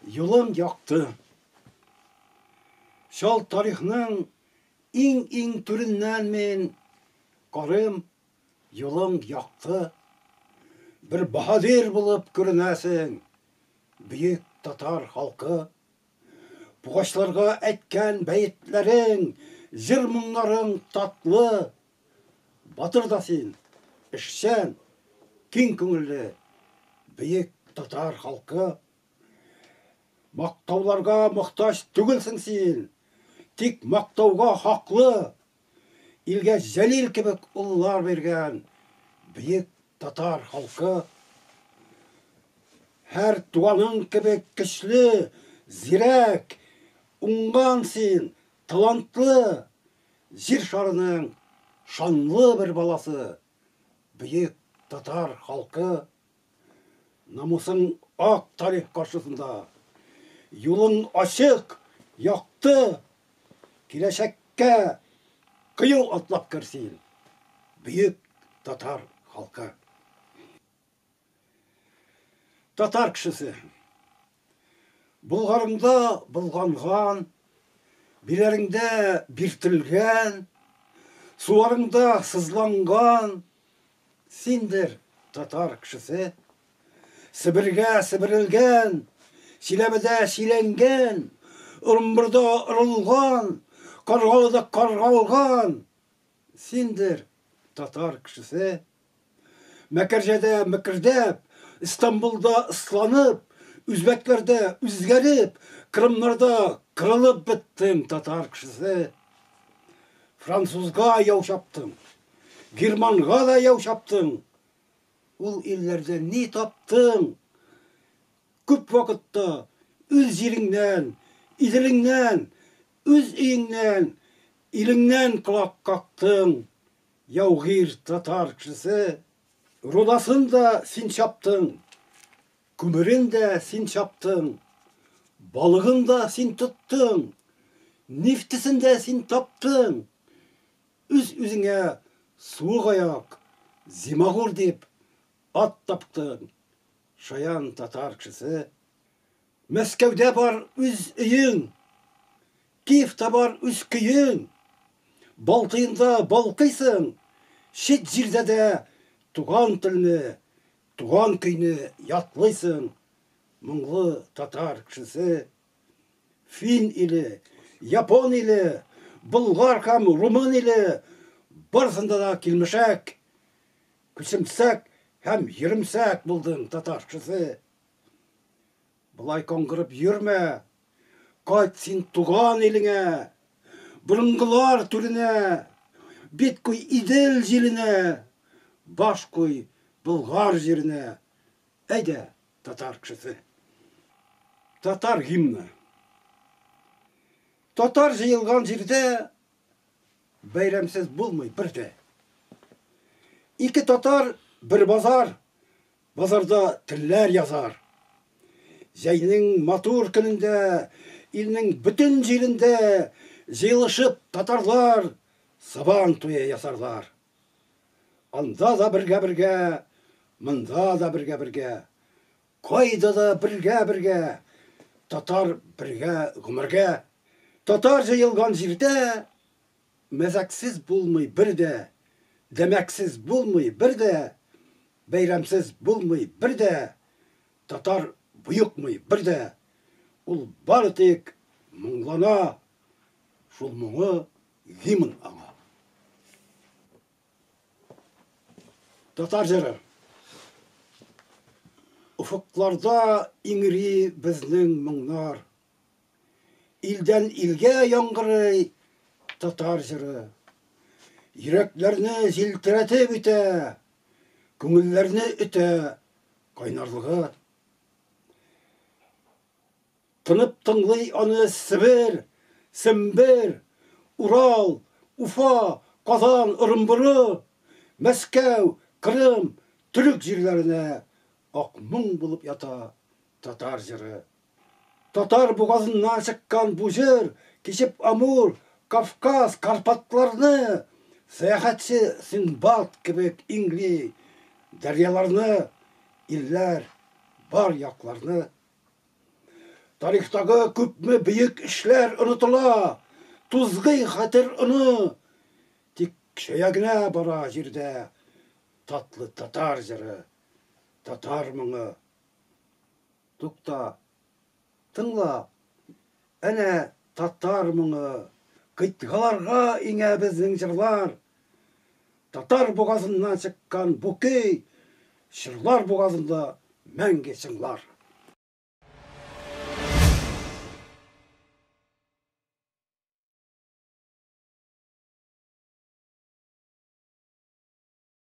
Юлың якты. Чал тарихның иң-иң түреннән мин карыйм, юлың якты. Бер баһадир булып күренәсең, бөек татар халкы. Пугачларга әйткән бәетләрең, җыр-моңнарың татлы. Батыр да син, эшчән, киң күңелле, бөек татар халкы. Мактауларга мохтаҗ түгелсең син, тик мактауга хаклы. Илгә Җәлил кебек уллар биргән бөек татар халкы. Һәр туганың кебек көчле, зирәк, уңган син, талантлы, Җир шарының шанлы бер баласы, бөек татар халкы. Намусың ак тарих каршысында, юлың ачык, якты, киләчәккә кыю атлап кер син, бөек татар халкы. Татар кешесе. Болгарыңда болганган, Биләреңдә биртелгән, Суларыңда сызланган, Синдер татар кешесе. Себергә себерелгән, Чиләбедә чиләнгән, Орынбурда орылган, Каргалыда каргалган, Синдер татар кешесе. Мәкәрҗәдә мекердәп, Истанбулда ысланып, Үзбәкләрдә үзгәреп, Кырымнарда кырылып беттең, татар кешесе. Французга яу чаптың, Германга да яу чаптың. Ул илләрдә ни таптың? Күп вакытта үз җиреңнән, Иделеңнән, үз өеңнән, илеңнән колак кактың. Яугир татар кешесе, Рудасын да син чаптың, Күмерен дә син чаптың, Балыгын да син тоттың, Нефтесен дә син таптың. Үз-үзеңә суык аяк, Зимагур дип ат таптың, Шаян татар кешесе. Мәскәүдә бар үз өең, Киевта бар үз көең. Балтыенда балкыйсың, чит җирдә дә туган телне, туган көйне ятлыйсың, моңлы татар кешесе. Фин иле, япон иле, болгар һәм румын иле, барысында да килмешәк, күчемсәк һәм йөремсәк булдың, татар кешесе. Болай каңгырып йөрмә, кайт син туган илеңә, борынгылар түренә, бит куй Идел җиленә, баш куй Болгар җиренә. Әйдә, татар кешесе. Татар гимны. Татар җыелган җирдә бәйрәмсез булмый бер дә. Ике татар, бер базар, Базарда телләр язар. Җәйнең матур көнендә, илнең бөтен җирендә җыелышып татарлар Сабан туе ясарлар. Анда да бергә-бергә, монда да бергә-бергә, кайда да бергә-бергә, татар бергә гомергә. Татар җыелган җирдә Мәзәксез булмый бер дә, Дәмәксез булмый бер дә, Бәйрәмсез булмый бер дә, Татар боекмый бер дә. Ул бары тик моңлана, Шул моңы гимн аңа. Татар җыры. Офыкларда иңри безнең моңнар. Илдән илгә яңгырый татар җыры. Йөрәкләрне җилтерәтеп үтә, күңелләрне өтә кайнарлыгы. Тынып тыңлый аны Себер, Сембер, Урал, Уфа, Казан, Орынбуры, Мәскәү, Кырым, Төрек җирләренә ак моң булып ята татар җыры. Татар бугазыннан чыккан бу җыр кичеп Амур, Кавказ, Карпатларны, сәяхәтче Синдбад кебек иңли дәрьяларны, илләр, бар якларны. Тарихтагы күпме бөек эшләр онытыла, тузгый хәтер оны. Тик көчәя генә бара җирдә татлы татар җыры, татар моңы. Тукта, тыңла, әнә татар моңы, кыйтгаларга иңә безнең җырлар. Татар бугазыннан чыккан бу көй җырлар бугазында мәңге чыңлар.